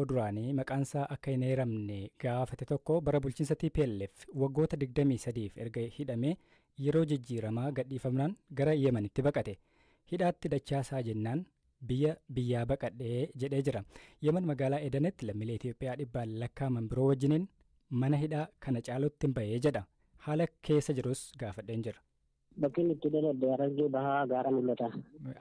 Duraanii maqaansaa akka hin eeramne gaafate tokko bara bulchiinsa TPLF waggoota 23f erga hidhamee yeroo jijjiiramaa gadhiifamnaan gara Yemenitti baqate. Hidhaatti dachaasaa jennaan biyya biyyaa baqadhee jedhee jira. Yemen magaalaa Edanetti lammiilee Itoophiyaa dhibbaan lakkaa'aman biroo wajjiniin mana hidhaa kana caalutti hin bahee jedha. Haala keessa jirus gaafadheen jira. Bakki inni itti dhaladhe Harargee Bahaa gaara mul'ata.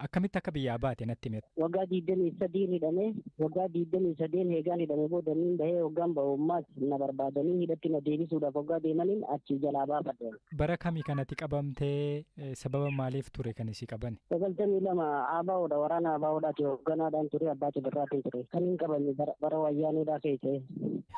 Akkamitti akka biyyaa baate natti himi. Waggaa 23 hidhame, waggaa 23 heegaan hidhame booda niin bahee waggaan ba'ummaas na barbaadanii hidhatti na deebisuudhaaf waggaa deemaniin achi jalaa baafadhe. Bara kamii kanatti qabamtee, sababa maaliif ture kan isii qaban? 92 ABOdha, waraana ABOdhaati, hoogganaadhaan ture, abbaa cibirraatiin ture. Kan hin qabame bara wayyaaneedhaa keessa.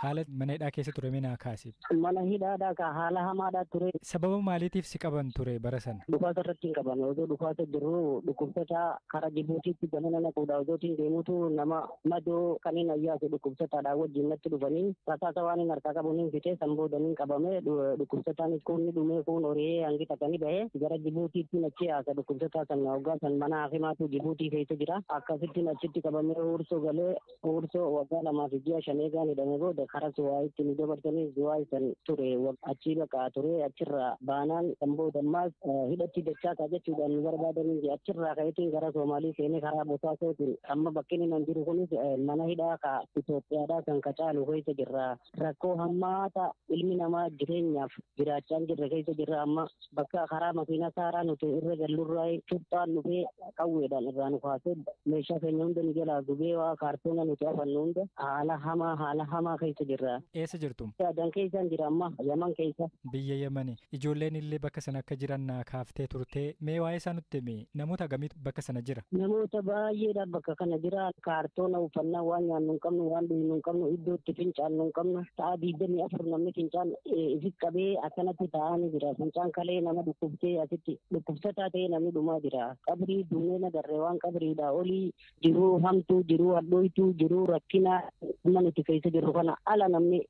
Haala mana hidhaa keessa ture mee naa kaasi. Mana hidhaadhaa ka haala hamaadhaa ture. Sababa maaliitiif si qaban ture bara sana? Dhukaasa irratti hin qabame. Osoo dhukaasa jirru dhukkubsataa karaa Jibuutiitti gamana naquudha. Osootiin deemutu nama madoo kan hin ayyaase dhukkubsataadhaan wajjin natti dhufanii rasaasa waan hin harkaa qabu hin fite, san booda hin qabame. Dhukkubsataanis kun ni dhumee, kun horee hangi takka ni bahe, gara Jibuutiitti achi yaasa dhukkubsataa san hoggaa san mana hakimaatu Jibuutii keessa jira. Akkasittiin achitti qabamee Huursoo galee, Huursoo waggaa 2 fi ji'a 5 eegaan hidhame booda karaa Zuwaayitti nu dabarsanii Zuwaay san ture, achii baqaa ture. Achirraa baanaan kan booda ammaas hidhatti dachaasaa jechuudhaan nu barbaadanii achirraa ka'eetiin gara Soomaalii seenee karaa Bosaasootiin amma bakki inni nan jiru kunis mana hidhaa ka Itoophiyaadhaa kan ka caalu keessa jirra. Rakkoo hammaata ilmi namaa jireenyaaf jiraachaa hin jirre keessa jirra. Amma bakka karaa makiinaa saaraa nuti irra gallurraa cuuphaan dhufee qawweedhaan irraa nu kaasee meeshaa keenya hunda nu jalaa gubee, waa kaartoona nuti afannu hunda, haala hamaa, haala hamaa keessa jirra. Eessa jirtu? Adan keessan jira amma, Yaman keessa. Biyya Yemeni. Ijoolleen illee bakka sana akka jiran naa kaaftee turtee, mee waa'ee isaa nutti himi, namoota hagamiitu bakka sana jira? Namoota baay'eedha bakka kana jira. Kaartoona uffannaa, waan nyaannu hin qabnu, waan dhugnu hin qabnu, iddoo itti fincaannu hin qabnu. Sa'a 24 namni fincaan ifi qabee akkanatti taa'aa ni jira. Fincaan kalee nama dhukkubsee asitti dhukkubsataa ta'ee namni dhumaa jira. Qabrii duunee nagarree waan qabriidha olii jiruu hamtuu, jiruu hadhooytuu, jiruu rakkinaa amma nuti keessa jirru kana ala namni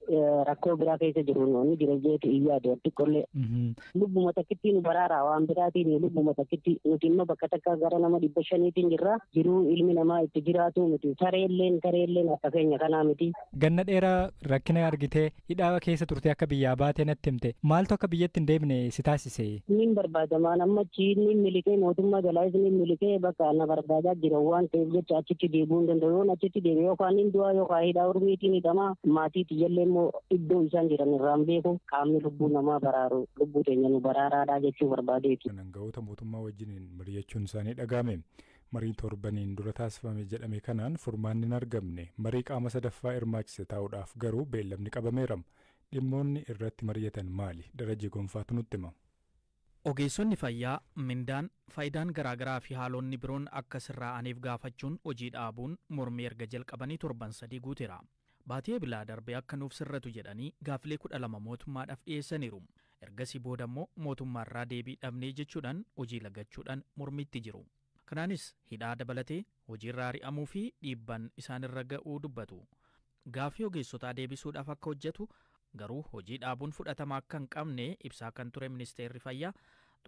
rakkoo biraa keessa jiru ni jira jeetu hin yaadu xiqqollee. Lubbuma takkitti nu baraara, waan biraatiin lubbuma takkitti. Nuti immoo bakka takka gara nama 500tiin jirra. Jiruu ilmi namaa itti jiraatu miti. Sareelleen, sareelleen akka keenya kanaa miti. Ganna dheeraa rakkina argitee hidhaa keessa turtee akka biyyaa baatee natti himte. Maaltu akka biyyatti hin deebine si taasise? Nin barbaadamaan amma achi nin miliqee, mootummaa jalaayis nin miliqee, bakka na barbaadaa jira waan ta'eef jecha achitti deebi'uu hin danda'u. Yoon achitti deebi'e yookaan nin du'aa yookaan hidhaa urmiitiin hidhamaa, maatii tiyyallee immoo iddoo isaan jiran irraan beeku. Qaamni lubbuu namaa baraaru lubbuu teenya nu baraaraadhaa jechuu barbaadeeti. Aangawoota mootummaa wajjiniin mari'achuun isaanii dhaga'ame. Mariin torbaniin dura taasifame jedhame kanaan furmaanni hin argamne. Marii qaama sadaffaa hirmaachise taa'uudhaaf garuu beellamni qabameera. Dhimmoonni irratti mari'atan maali? Darajee Gonfaatu nutti hima. Ogeessonni fayyaa mindaan, faayidaan garaagaraa fi haalonni biroon akka sirraa'aniif gaafachuun hojii dhaabuun mormii erga jalqabanii torban 3 guuteera. Baatii Ebilaa darbee akka nuuf sirratu jedhanii gaafilee 12 mootummaadhaaf dhiyeessaniiru. Ergasii booda immoo mootummaarraa deebii dhabnee jechuudhaan hojii lagachuudhaan mormitti jiru. Kanaanis hidhaa dabalatee hojiirraa ari'amuu fi dhiibban isaanirra ga'uu dubbatu. Gaafii ogeessotaa deebisuudhaaf akka hojjetu, garuu hojii dhaabuun fudhatama akka hin qabne ibsaa kan ture ministeerri fayyaa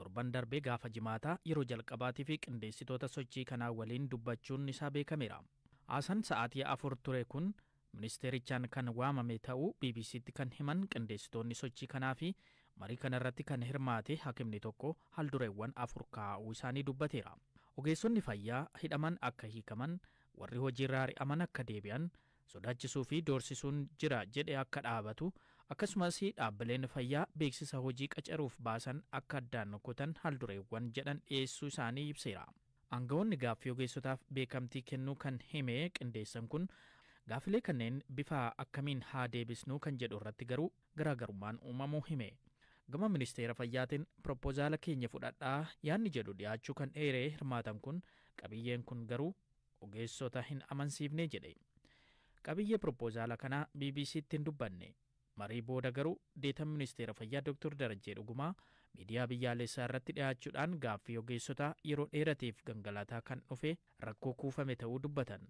torban darbee gaafa jimaataa yeroo jalqabaatii fi qindeessitoota sochii kanaa waliin dubbachuun isaa beekameera. Haasaan sa'aatii 4 ture kun ministeerichaan kan waamame ta'uu BBCtti kan himan qindeessitoonni sochii kanaa fi marii kanarratti kan hirmaate hakimni tokko haldureewwan afur kaa'uu isaanii dubbateera. Ogeessonni fayyaa hidhaman akka hiikaman, warri hojiirraa ari'aman akka deebi'an, sodaachisuu fi doorsisuun jira jedhe akka dhaabatu, akkasumas dhaabbileen fayyaa beeksisa hojii qacaruuf baasan akka addaan kutan haldureewwan jedhan dhiyeessuu isaanii ibseera. Aangawoonni gaaffii ogeessotaaf beekamtii kennuu kan hime qindeessan kun gaaffilee kanneen bifa akkamiin haa deebisnuu kan jedhu irratti garuu garaagarummaan uumamuu hime. Gama ministeera fayyaatiin piroopozaala keenya fudhadhaa yaadni jedhu dhiyaachuu kan dheeree hirmaatan kun, qabiyyeen kun garuu ogeessota hin amansiifne jedhe. Qabiyyee piroopozaala kanaa BBCtti hin dubbanne. Marii booda garuu deetan ministeera fayyaa Dr. Darajjee Dhugumaa miidiyaa biyyaalessaa irratti dhiyaachuudhaan gaaffii ogeessotaa yeroo dheerateef gangalataa kan dhufe rakkoo kuufame ta'uu dubbatan.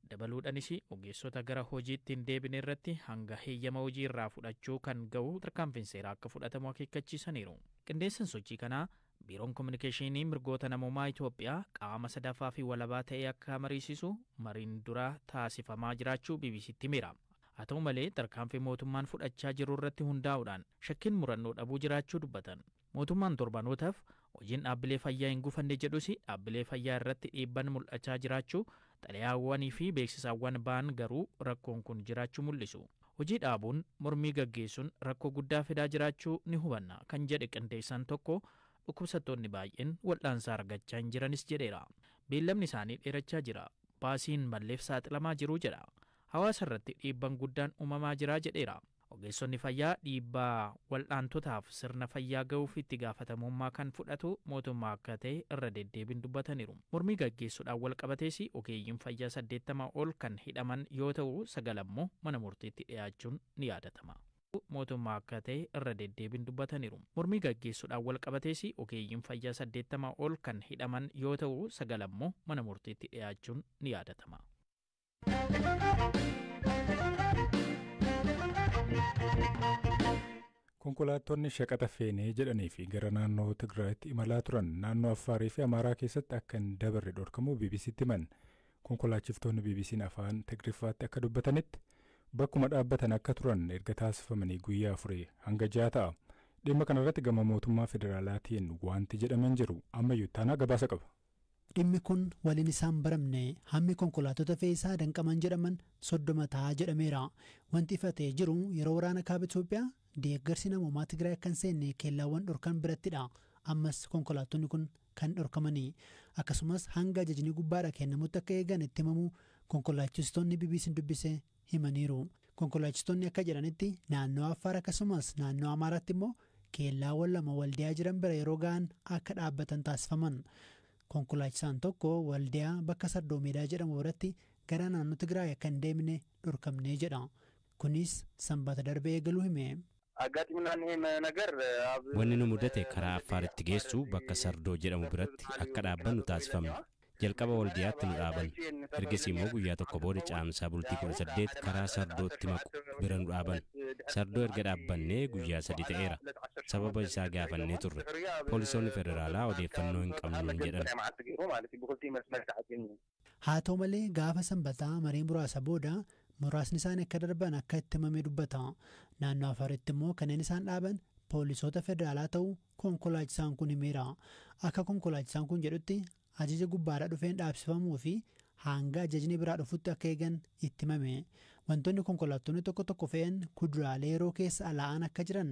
Dabaluudhaanis ogeessota gara hojiitti hin deebine irratti hanga heeyyama hojii irraa fudhachuu kan ga'u tarkaanfiin seeraa akka fudhatamu akeekkachiisaniiru. Qindeessan sochii kanaa Biiroon Kominikeeshinii Mirgoota Namoomaa Itoophiyaa qaama sadaffaa fi walabaa ta'ee akka mariisisu mariin dura taasifamaa jiraachuu BBCtti himeera. Haa ta'u malee, tarkaanfii mootummaan fudhachaa jiru irratti hundaa'uudhaan shakkiin murannoo dhabuu jiraachuu dubbatan. Mootummaan torbanootaaf hojiin dhaabbilee fayyaa hin gufanne jedhus, dhaabbilee fayyaa irratti dhiibban mul'achaa jiraachuu xalayaawwanii fi beeksisawwan ba'an garuu rakkoon kun jiraachuu mul'isu. Hojii dhaabuun mormii gaggeessuun rakkoo guddaa fidaa jiraachuu ni hubanna kan jedhe qindeessaan tokko, dhukkubsattoonni baay'een wal'aansa argachaa hin jiranis jedheera. Beellamni isaanii dheerachaa jira. Baasiin malleef saaxilamaa jiru jedha. Hawaasa irratti dhiibban guddaan uumamaa jira jedheera. Ogeessonni fayyaa dhiibbaa wal'aantotaaf sirna fayyaa ga'uuf itti gaafatamummaa kan fudhatu mootummaa akka ta'e irra deddeebiin dubbataniiru. Mormii gaggeessuudhaan wal qabatees ogeeyyiin fayyaa 80 ol kan hidhaman yoo ta'u, 9 immoo mana murtiitti dhiyaachuun ni yaadatama. Mootummaa akka ta'e irra deddeebiin dubbataniiru. Mormii gaggeessuudhaan wal qabatees ogeeyyiin fayyaa 80 ol kan hidhaman yoo ta'u, 9 immoo mana murtiitti dhiyaachuun ni yaadatama. Konkolaattonni shaqaxa feenee jedhanii fi gara naannoo Tigraayitti imalaa turan naannoo Affaarii fi Amaaraa keessatti akka hin dabarre dhorkamuu BBCtti himan. Konkolaachiftoonni BBC'n afaan Tigriffaatti akka dubbatanitti, bakkuma dhaabbatan akka turan erga taasifamanii guyyaa 4 hanga 6 ta'a. Dhimma kanarratti gama mootummaa federaalaatiin wanti jedhamee jiru ammayyuu taanaa gabaasa qaba. Dhimmi kun waliin isaan baramne. Hammi konkolaattota fe'iisaa danqaman jedhaman 30 ta'a jedhameera. Wanti ifa ta'ee jiru yeroo waraana kaaba Itoophiyaa deeggarsi namoomaa Tigraay akka hin seenne keellaawwan dhorkan birattidha. Ammas konkolaattonni kun kan dhorkamanii akkasumas hanga ajajni gubbaadha kennamutti akka eegan itti himamu konkolaachistoonni BBC'n dubbise himaniiru. Konkolaachistoonni akka jedhanitti, naannoo Affaar akkasumas naannoo Amaaraatti immoo keellaawwan lama Waldiyaa jiran bira yeroo ga'an akka dhaabbatan taasifaman. Konkolaachisaan tokko Waldiyaa bakka Sardoo Meedaa jedhamu biratti gara naannoo Tigraay akka hin deemne dhorkamnee jedha. Kunis Sanbata darbee eegaluu hime. Wanni nu mudate karaa Affaaritti geessu bakka Sardoo jedhamu biratti akka dhaabbannu taasifamne. Jalqaba Waldiyaatti nu dhaaban. Ergasii immoo guyyaa tokko booda, Caamsaa bultii 18, karaa Sardootti maqu bira nu dhaaban. Sardoo erga dhaabbannee guyyaa 3 ta'eera. Sababa isaa gaafannee turre. Poolisoonni federaalaa odeeffannoo hin qabnu jedhan. Haa ta'u malee, gaafa Sanbataa marii muraasa booda muraasni isaanii akka darban akka itti himame dubbata. Naannoo Afaaritti immoo kanneen isaan dhaaban poolisoota federaalaa ta'uu konkolaachisaan kun himeera. Akka konkolaachisaan kun jedhutti, ajaja gubbaadhaa dhufeen dhaabsifamuu fi hanga ajajni biraa dhufutti akka eegan itti himame. Wantoonni konkolaattonni tokko tokko fe'an kuduraalee yeroo keessa alaa'an akka jiran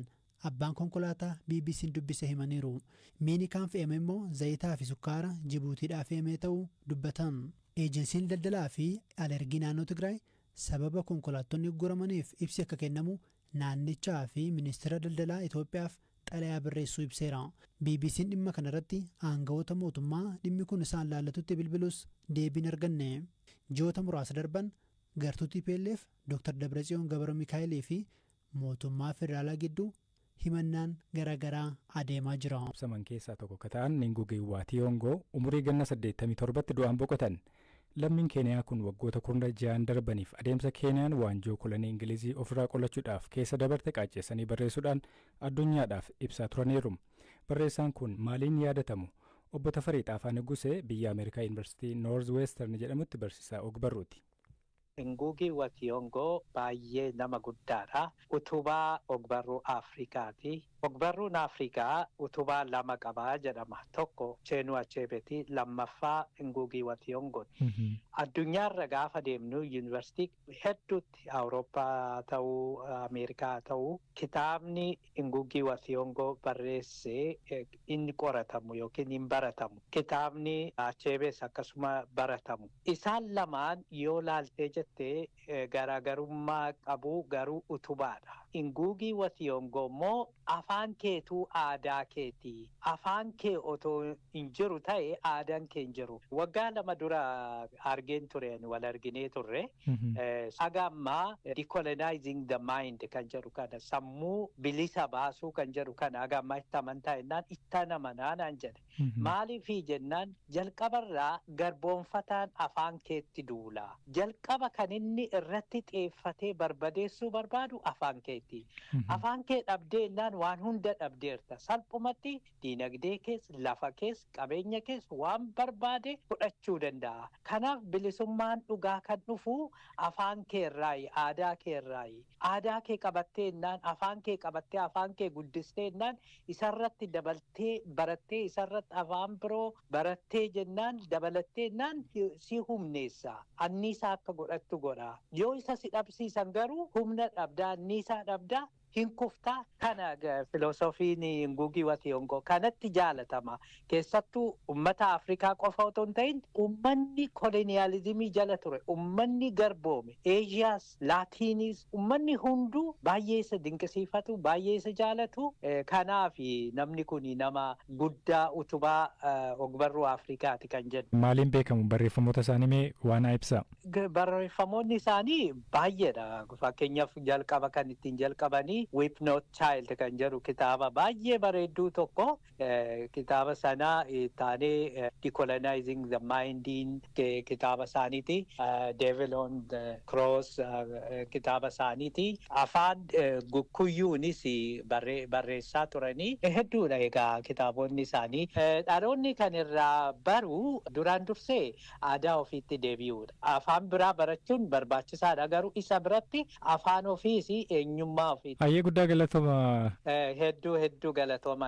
abbaan konkolaataa BBC'n dubbise himaniiru. Miini kaan fe'ame immoo zayitaa fi sukkaara Jibuutiidhaa fe'amee ta'uu dubbatan. Eejensiin daldalaa fi alergii naannoo Tigraay sababa konkolaattonni guramaniif ibsi akka kennamu naannichaa fi ministeera daldalaa Itoophiyaaf xalayaa barreessuu ibseera. BBC'n dhimma kanarratti aangawoota mootummaa dhimmi kun isaan laallatutti bilbilus deebiin arganne. Ji'oota muraasa darban gartuu TPLF Dr. Dabratsiyoon Gabra Mikaa'elii fi mootummaa federaalaa gidduu himannaan garaagaraa adeemaa jira. Ibsaman keessaa tokko ka ta'an Ngugi wa Thiong'o umurii ganna 87tti du'aan boqotan. Lammiin Keeniyaa kun waggoota 16 darbaniif adeemsa Keeniyaan waanjoo kolonii Ingilizii ofirraa qolachuudhaaf keessa dabarte qaacceessanii barreessuudhaan addunyaadhaaf ibsaa turaniiru. Barreessaan kun maaliin yaadatamu? Obbo Tafarii Xaafaa Nugusee biyya Ameerikaa Yuunivarsiitii Noorz Weestern jedhamutti barsiisaa ogbarruuti. Ngugi wa Thiong'o baay'ee nama guddaadha. Utubaa ogbarruu Afrikaati. Ogbarruun Afrikaa utubaa lama qabaa jedhama. Tokko Chinua Achebeeti, lammaffaa Ngugi wa Thiong'o. Addunyaarra gaafa deemnu, yuunivarsiitii hedduutti, Awurooppaa ta'uu, Ameerikaa ta'uu, kitaabni Ngugi wa Thiong'o barreesse inni qoratamu yookiin hin baratamu. Kitaabni Achebees akkasuma baratamu. Isaan lamaan yoo laaltee jettee garaagarummaa qabu, garuu utubaadha. Ngugi wa Thiong'o immoo afaan keetuu aadaa keeti. Afaan kee otoo hin jiru ta'e aadaan kee hin jiru. Waggaa 2 dura argeen tureen, wal arginee turre. Haga ammaa "decolonizing the mind" kan jedhu kana, sammuu bilisa baasuu kan jedhu kana, haga ammaa itti amantaa jennaan, itti amanaa naan jedhe. Maaliifii jennaan, jalqabarraa garboonfataan afaan keetti duula. Jalqaba Kan inni irratti xiyyeeffatee barbadeessuu barbaadu afaan keeti. Afaan kee dhabdee jennaan waan hunda dhabdeerta. Salphumatti diinagdee kees, lafa kees, qabeenya kees waan barbaade fudhachuu danda'a. Kanaaf bilisummaan dhugaa kan dhufu afaan keerraayi, aadaa keerraayi. Aadaa kee qabattee jennaan, afaan kee qabattee, afaan kee guddistee jennaan, isarratti dabaltee barattee, isarratti afaan biroo barattee jennaan, dabalattee jennaan si humneessa. Anniisaa akka godhattu godha. Yoo isa si dhabsiisan garuu humna dhabdaa, anniisaa dhabdaa, hin kuftaa. Kana filoosofiin Ngugi wa Thiong'o kanatti jaalatama. Keessattuu ummata Afrikaa qofa otoo hin ta'in, ummanni koloniyaalizimii jala ture, ummanni garboome, Eeshiyaas, Laatiinis, ummanni hunduu baay'ee isa dinqisiifatu, baay'ee isa jaalatu. Kanaaf namni kun nama guddaa, utubaa ogbarruu Afrikaati kan jedhu. Maaliin beekamu? Barreeffamoota isaanii mee waan ibsaa? Barreeffamoonni isaanii baay'eedha. Fakkeenyaaf, jalqaba kan ittiin jalqabanii "Weep Not Child" kan jedhu kitaaba baay'ee bareedduu tokko. Kitaaba sana taanee "Decolonizing the Mind" kitaaba isaaniiti. "Devil on the Cross" kitaaba isaaniiti. Afaan Gikuyyuunis barreessaa turanii hedduudha egaa kitaabonni isaanii. Dhaloonni kan irraa baru duraan dursee aadaa ofiitti deebi'uudha. Afaan biraa barachuun barbaachisaadha, garuu isa biratti afaan ofiis eenyummaa ofiiti. Hayyee, guddaa galatooma. Hedduu hedduu galatooma.